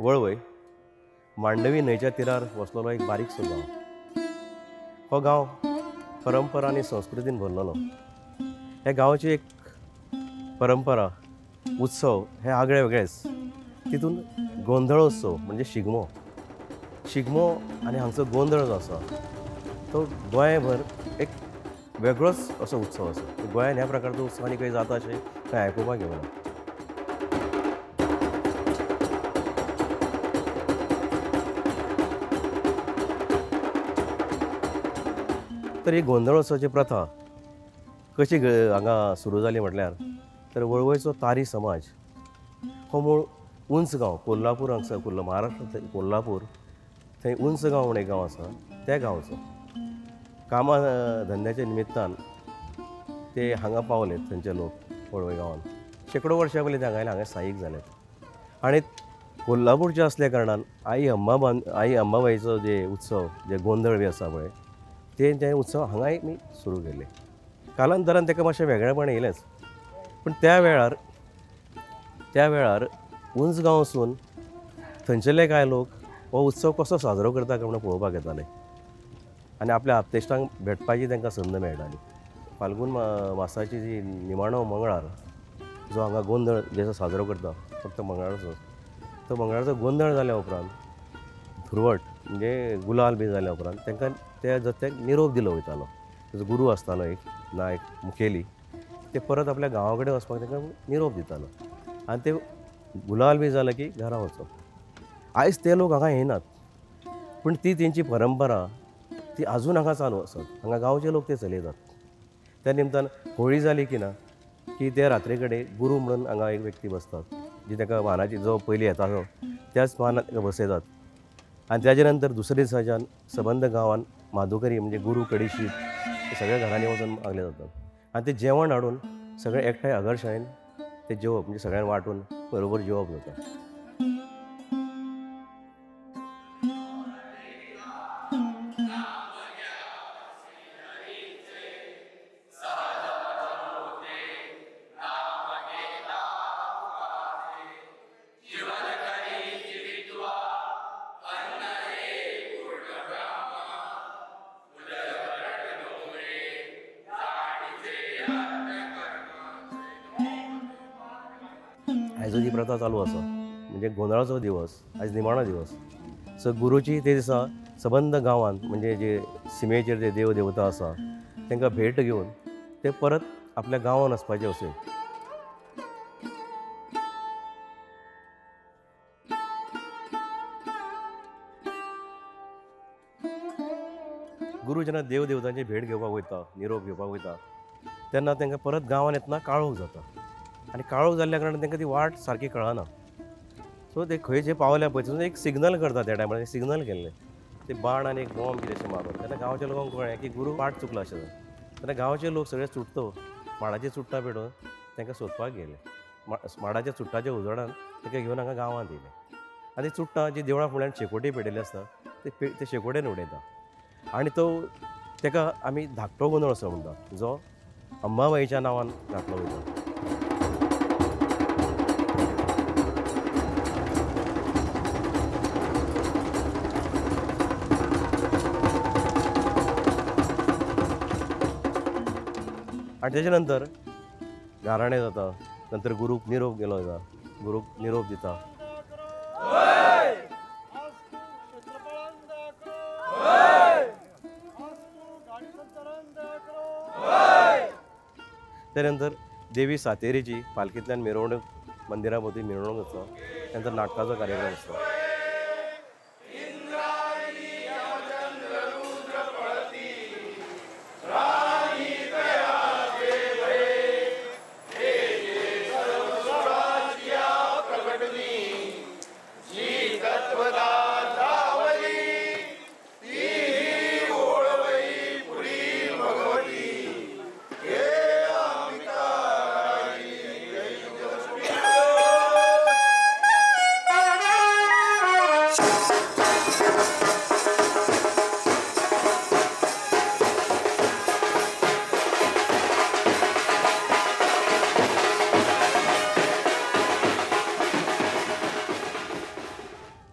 वळवय मांडवी न्हंयच्या तिरार वसलेलो एक बारीकसो गांव. हो गांव परंपरा आनी संस्कृतीन भरलेलो. ह्या गांवाची एक परंपरा, उत्सव हे आगळे वेगळेच. तितून गोंधळोत्सव म्हणजे शिगमो. शिगमो आनी हांगचो गोंधळ जो आसा तो गोंयभर एक वेगळोच असो उत्सव आसा. गोंयान ह्या प्रकारचो उत्सव आनी खंय जाता अशें कांय आयकुपाक येवना. तर ही गोंधळोत्सवाची प्रथा कशी हांगा सुरू जाली म्हटल्यार, तर वळवयचो तारी समाज हो मूळ उंच गांव कोल्हापूर हांगसर, महाराष्ट्रांत कोल्हापूर थंय उंच गांव म्हण एक गांव आसा, त्या गांवचो कामा धंद्याच्या निमित्तान ते हांगा पावले. थंयचे लोक वळवय गांवांत शेंकडो वर्सां पयलीं ते हांगा आयले, हांगा स्थायीक जाले. आनी कोल्हापूरचे असल्या कारणान आई अंबाबाईचो जे उत्सव, जे गोंधळ बी आसा पळय, ते ते उत्सव हांगाय मी सुरू केले. कालांतरान ताका मातशें वेगळेपण येयलेंच, पूण त्या वेळार उंच गांवसून थंयसरले कांय लोक हो उत्सव कसो साजरो करता काय म्हणून पळोवपाक येताले आनी आपल्या आप्तेश्टांक भेटपाची तांकां संद मेळटाली. फाल्गून मासाची जी निमाणो मंगळार जो हांगा गोंधळ जेजो साजरो करता, फक्त मंगळारचो, तो मंगळारचो गोंधळ जाल्या उपरांत धुरवट म्हणजे गुलाल बी जाल्या उपरांत तांकां त्या जत्याक निरोप दिलो वयतालो. ताजो गुरू आसतालो एक नायक मुखेली, ते परत आपल्या गांवा कडेन वचपाक तांकां निरोप दितालो आनी ते गुलाल बी जाले की घरा वचप. आयज ते लोक हांगा येनात, पूण ती तेंची परंपरा ती आजून हांगा चालू आसात. हांगा गांवचे लोक ते चलयतात. त्या निमतान होळी जाली की ना की ते रात्री कडेन गुरू म्हणून हांगा एक व्यक्ती बसतात, जी ताका मानाची जो पयलीं येतालो त्याच मानात ताका बसयतात. आनी ताजे नंतर दुसरे दिसाच्यान सबंद गांवान माधुकरी म्हणजे गुरू कडीशीत सगळ्या घरांनी वचून मागले जातात आनी ते जेवण हाडून सगळे एकठांय आगरशायेन ते जेवप, म्हणजे सगळ्यांक वांटून बरोबर जेवप जाता. आयजो जी प्रथा चालू आसा म्हणजे गोंधळाचो दिवस आयज निमाणो दिवस, सो गुरूची ते दिसा सबंद गांवांत म्हणजे जे सिमेचेर जे देव देवता आसा तांकां भेट घेवन ते परत आपल्या गांवांत वचपाचे अशें. गुरू जेन्ना देव देवतांची भेट घेवपाक वयता, निरोप घेवपाक वयता, तेन्ना तांकां परत गांवांत येतना काळोख जाता आनी काळोख जाल्ल्या कारणान तांकां ती वाट सारकी कळना. सो ते खंय जे पावल्या पळय थंय एक सिग्नल करता, त्या टायमार सिग्नल केल्लें ते बाण आनी एक बॉम्ब कितें अशें मारून, तेन्ना गांवच्या लोकांक कळ्ळें की गुरू वाट चुकला अशें जालें. तेन्ना गांवचे लोक सगळे चुडतो माडाचे चुडटां पेटोवन तांकां सोदपाक गेले. माडाच्या चुडटाच्या उजवाडान तांकां घेवन हांगा गांवांत येयले आनी चुडटां जी देवळां फुडल्यान शेकोटी पेटयल्ली आसता ते शेकोटेन उडयता आनी तो ताका आमी धाकटो गोंधळ असो म्हणटा, जो अंबाबाईच्या नांवान घातलो वयता. आनी तेजे नंतर गाराणें जाता, नंतर गुरूक निरोप गेलो वयता, गुरूक निरोप दिता. त्या नंतर देवी सातेरीची पालखींतल्यान मिरवणूक मंदिरा भोंवती मिरवणूक आसता, नंतर नाटकाचो कार्यक्रम आसता.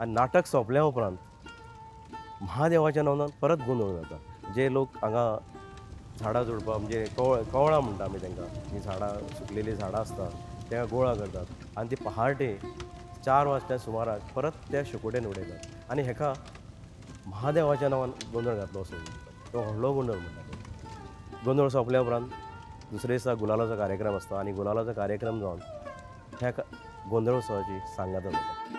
आनी नाटक सोंपल्या उपरांत महादेवाच्या नांवान परत गोंदळ जाता. जे लोक हांगा झाडां झुडपां म्हणजे कवळां म्हणटा आमी तांकां, जीं झाडां सुकलेलीं झाडां आसता तांकां गोळा करतात आनी ती पहाटे 4 वाजता सुमाराक परत त्या शेकोटेन उडयतात आनी हेका महादेवाच्या नांवान गोंदळ घातलो असो म्हणटा. तो व्हडलो गोंदळ म्हणटा. गोंदळ सोंपल्या उपरांत दुसरे दिसा गुलालाचो कार्यक्रम आसता आनी गुलालाचो कार्यक्रम जावन ह्या गोंदळ उत्सवाची सांगात जाता.